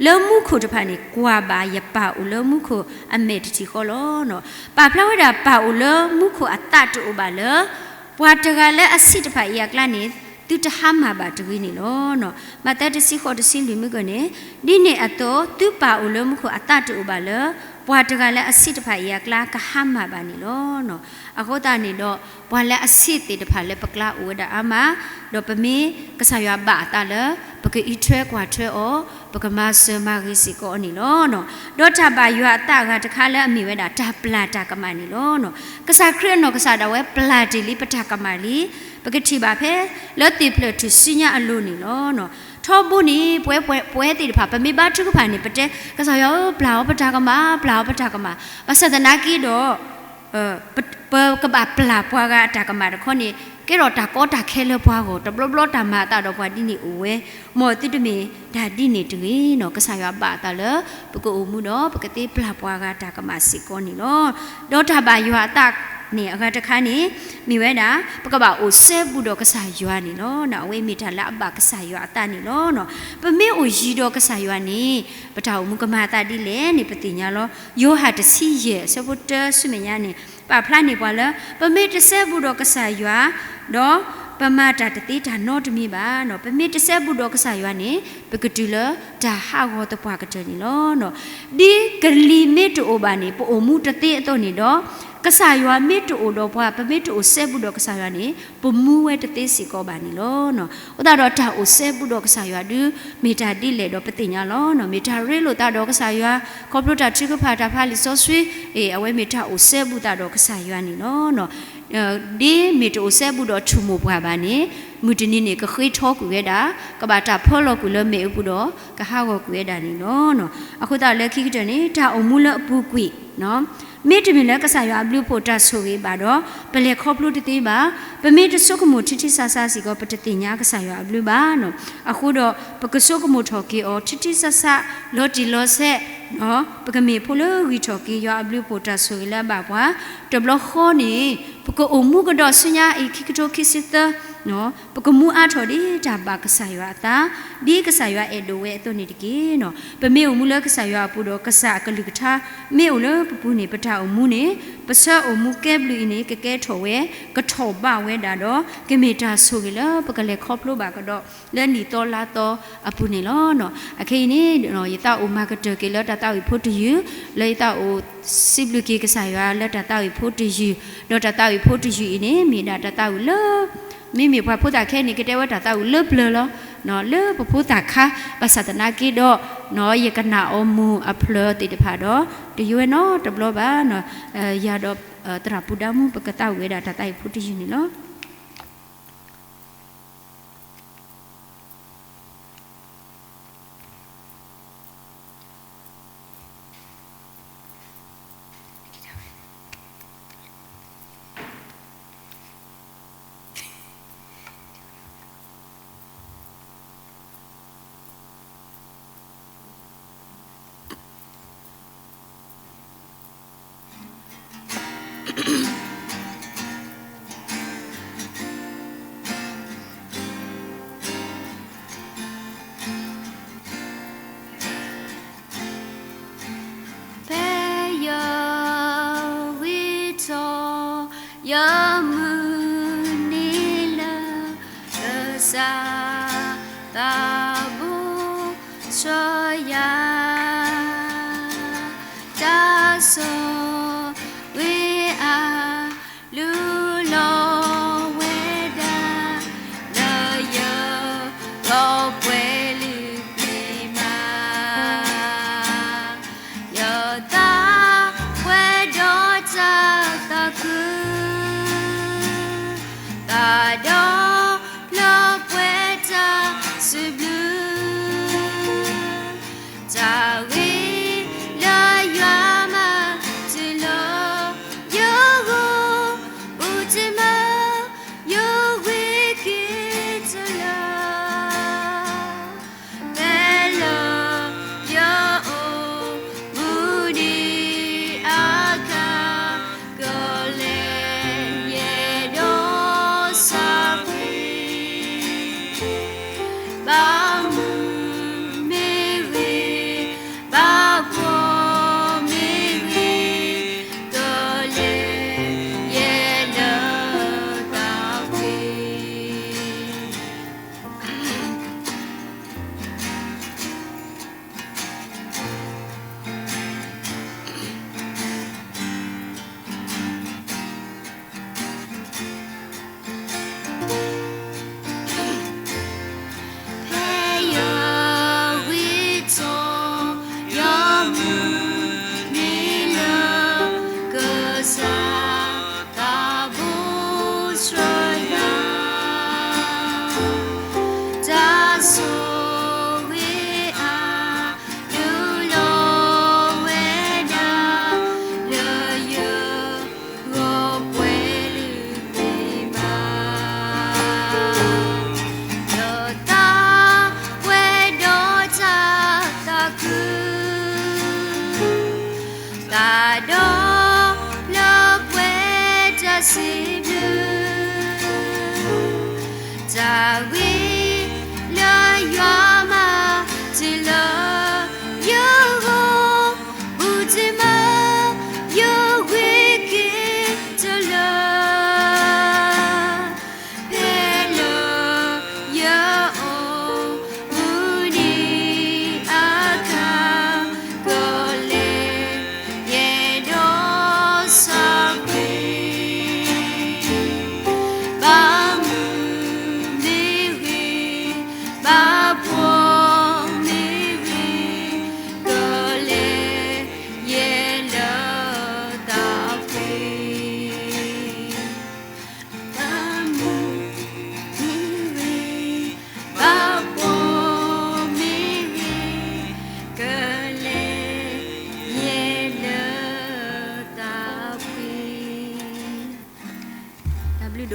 လၢမူခိၣ်တဖၣ်န့ၣ်, ကွၢ်ဘၣ်, ယပၢ်အိၣ်လၢမူခိၣ်အမဲာ်တထံၣ်ဃီလီၤ. ပာ်ဖျါဝဲဒၣ်ပၢ်အိၣ်လၢမူခိၣ်အသးတအိၣ်ဘၣ်လၢ ပှၤတဂၤလၢအဆံးတဖၣ်အံၤအကျါန့ၣ် သုတဟါမၢ်ဘၣ်တဂ့ၤန့ၣ်လီၤ. မးသဲတဆံဃိး တဆံလွံၢ်မုၢ်ကန့ၣ်, ဒ်န့ၣ်အသိး သုပၢ်အိၣ်လၢမူခိၣ်အသးတအိၣ်ဘၣ်လၢ ပှၤတဂၤလၢအဆံးတဖၣ်အံၤအကျါကဟါမၢ်ဘၣ်န့ၣ်လီၤ. အဃိသတးန့ၣ်ဒီး ပှၤလၢအဆံးသ့ၣ်တဖၣ်လၢပကျါအိၣ်ဝဲဒၣ်အါမး, ဒီးပမ့ၢ်ကစၢ်ယွၤဘၣ်အသးလၢ ပ ပကအံးထွဲကွၢ်ထွဲအီၤ, ပကမၤစၢၤမၤဂ့ၤစ့ၢ်ကီးအီၤန့ၣ်လီၤ. ဒီးတၢ်ဘၣ်ယွၤအသးအဂၤတခါလၢအမ့ၢ်ဝဲဒၣ်တၢ်ပျၢ်တၢ်ကမၣ်န့ၣ်လီၤ. ကစၢ်ခရံာ်အနီၢ်ကစၢ်ဒၣ်ဝဲပျၢ်တ့ၢ်လံပတၢ်ကမၣ်လံ. ပကထံၣ်ဘၣ်ဖဲလၢသ့ၣ်ဖျၢၣ်ထူၣ်စုညါအလိၤန့ၣ်လီၤ. ထီဘိန့ၣ် ပဝဲပဝဲသ့ၣ်တဖၣ် ပမ့ၢ်ဘါထုကဖၣ်န့ၣ် ပတဲ ကစၢ်ယွၤဧၢ ပျၢ်အီၤပတၢ်ကမၣ်, ပျၢ်အီၤပတၢ်ကမၣ်, ဘၣ်ဆၣ်သနာ်က့ဒီး ပကဘၣ်ပျၢ်ပှၤဂၤအတၢ်ကမၣ်တခီန့ၣ် ကဲထီၣ်တၢ်ကီတၢ်ခဲလၢပှၤဂီၢ်, တဘျီဘျီတၢ်မၤအသးဒီးပှၤဒ်န့ၣ်အိၣ်ဝဲ, မ်သုတမ့ၢ်တၢ်ဒ်န့ၣ်တဂ့ၤနီၤ. ကစၢ်ယွၤဘၣ်အသးလၢ ပကအိၣ်မူဒီး ပကသ့ပျၢ်ပှၤဂၤတၢ်ကမၣ်စ့ၢ်ကီးန့ၣ်လီၤ. ဒီးတၢ်ဘၣ်ယွၤအသးန့ၣ် အဂၤတခါန့ၣ် မ့ၢ်ဝဲဒၣ် ပကဘၣ်အိၣ်စဲဘူးဒီးကစၢ်ယွၤန့ၣ်လီၤ. အဝဲမ့ၢ်တၢ်လၢအဘၣ်ကစၢ်ယွၤအသးန့ၣ်လီၤ. ပမ့ၢ်အိၣ်ယံၤဒီးကစၢ်ယွၤန့ၣ် ပတၢ်အိၣ်မူကမၤအသးဒ်လဲၣ်န့ၣ် ပသ့ၣ်ညါလီၤ. ယိၤဟၣ်တဆံယဲၢ် အဆၢဖိတၢဆူမဲာ်ညါန့ၣ် ပာ်ဖျါန့ၢ်ပှၤလၢ ပမ့ၢ်တစဲဘူးဒီးကစၢ်ယွၤ ဒီးပမၤတၢ်တသ့တၢ်နီတမံၤဘၣ်နီၤ. ပမ့ၢ်တစဲဘူးဒီးကစၢ်ယွၤန့ၣ် ပကတုၤလၢတၢ်ဟးဂီၤသပှၢ်ကတၢၢ်န့ၣ်လီၤ. ဒ်ကလံၤမ့ၢ်တအိၣ်ဘၣ်န့ၣ် ပအိၣ်မူတသ့အသိးန့ၣ်ဒီး ကစၢ်ယွၤမ့ၢ်တအိၣ်ဒီးပှၤ ပမ့ၢ်တအိၣ်စဲဘူးဒီးကစၢ်ယွၤန့ၣ် ပမူဝဲတသ့စ့ၢ်ကီးဘၣ်န့ၣ်လီၤ. အဃိသတးဒီးတၢ်အိၣ်စဲဘူးဒီးကစၢ်ယွၤဒုး မ့ၢ်တၢ်ဒ်လဲၣ်ဒီးပသ့ၣ်ညါလီၤ. မ့ၢ်တၢ်ရ့လိာ်သးဒီးကစၢ်ယွၤ ခီဖျိတၢ်ထုကဖၣ်တၢ်ဖးလံာ်စီဆှံ, အဝဲမ့ၢ်တၢ်အိၣ်စဲဘူးသးဒီးကစၢ်ယွၤန့ၣ်လီၤ. ဒ်မ့ၢ်တအိၣ်စဲဘူးဒီးထူၣ်မိၢ်ပှၢ်ဘၣ်န့ၣ် မုၢ်တနံၤန့ၣ် ကဃ့ထီကွံာ်ဝဲဒၣ်, ကဘၣ်တၢ်ဖီလီၤကွံာ်လၢမ့ၣ်အူပူၤဒီး ကဟးဂီၤကွံာ်ဝဲဒၣ်န့ၣ်လီၤ. အဃိသတးလၢခံကတၢၢ်န့ၣ် တၢ်အိၣ်မူလၢအပူၤကွံာ် မ့တမ့ၢ်လၢကစၢ်ယွၤအဘျုးအဖှိၣ်တၢ်ဆိၣ်ဂ့ၤဘၣ်ဒီး ပလဲၤခီဖျိတသ့ဘၣ်. ပမ့ၢ်တဆိကမိၣ်ထံထံဆးဆးစ့ၢ်ကီး ပတသ့ၣ်ညါကစၢ်ယွၤအဘျုးဘၣ်. အဃိဒီး ပကဆိကမိၣ်ထီၣ်က့ၤအီၤ ထံထံဆးဆး လီၤတံၢ်လီၤဆဲး, ပကမ့ၢ်ဖိလၢဂံၢ်ထီၣ်က့ၤယွၤအဘျုးအဖှိၣ်တၢ်ဆိၣ်ဂ့ၤလၢအဘၣ်ပှၤ, တဘျီဃီန့ၣ် ပကအိၣ်မူကဒီးဆူညါအံၤ ခံကထိခံဆံသၢ ပကမူအါထီၣ်ဒ်တၢ်ဘၣ်ကစၢ်ယွၤအသး, ဒ်ကစၢ်ယွၤအဲၣ်ဒိးဝဲအသိးန့ၣ်တက့ၢ်. ပမ့ၢ်အိၣ်မူလၢကစၢ်ယွၤအပူၤဒီး ကစၢ်အကလုၢ်ကထါ မ့ၢ်အိၣ်လၢပပူၤန့ၣ် ပတၢ်အိၣ်မူန့ၣ် ပဆၢအိၣ်မူကဲဘျုးအံၤန့ၣ် ကကဲထီၣ်ဝဲ ကထီၣ်ဘၣ်ဝဲဒၣ်ဒီး ကမ့ၢ်တၢ်ဆိၣ်ဂ့ၤလၢပကလဲၤခီဖျိဘၣ်ကဒီး လၢနံၣ်သီလါသီအပူၤန့ၣ်လီၤ. အခဲအံၤန့ၣ် ယသးအိၣ်မၤကတၢၢ်က့ၤလၢတၢ်သးဝံၣ်ဖိတယုၢ်, လၢယသးအိၣ်စံးဘျုးက့ၤကစၢ်ယွၤလၢတၢ်သးဝံၣ်ဖိတယုၢ်, ဒီးတၢ်သးဝံၣ်ဖိတယုၢ်အံၤန့ၣ် မ့ၢ်ဒၣ်တၢ်သးဝံၣ်လၢ မ့မ့ၢ်ပှၤဖိသၣ်ခဲအံၤန့ၣ် ကတဲဝဲတၢ်သးဝံၣ်လၢပျၢၤလီၤ. လၢပဖိသၣ်ခါ ဘၣ်ဆၣ်သနာ်က့ဒီး ယကနၣ်အီၤမုာ်အဖျၢၣ်သ့ၣ်တဖၣ်ဒီး တယိဝဲနီတဘျီဘၣ်. ယၤဒီး သရၣ်ပူၤဒါမူ ပကသးဝံၣ်ဝဲဒၣ်တၢ်သးဝံၣ်ဖိတယုၢ်န့ၣ်လီၤ. Pea yog witho yog mw nila, Sabaoth soya, ta so wi a lu lo weda, la yog lo pwe lu pi ma. Yog ta pwe do ta ta ku, ta do lo pwe ta su blu, ta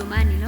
ဒိၣ်မးန့ၣ်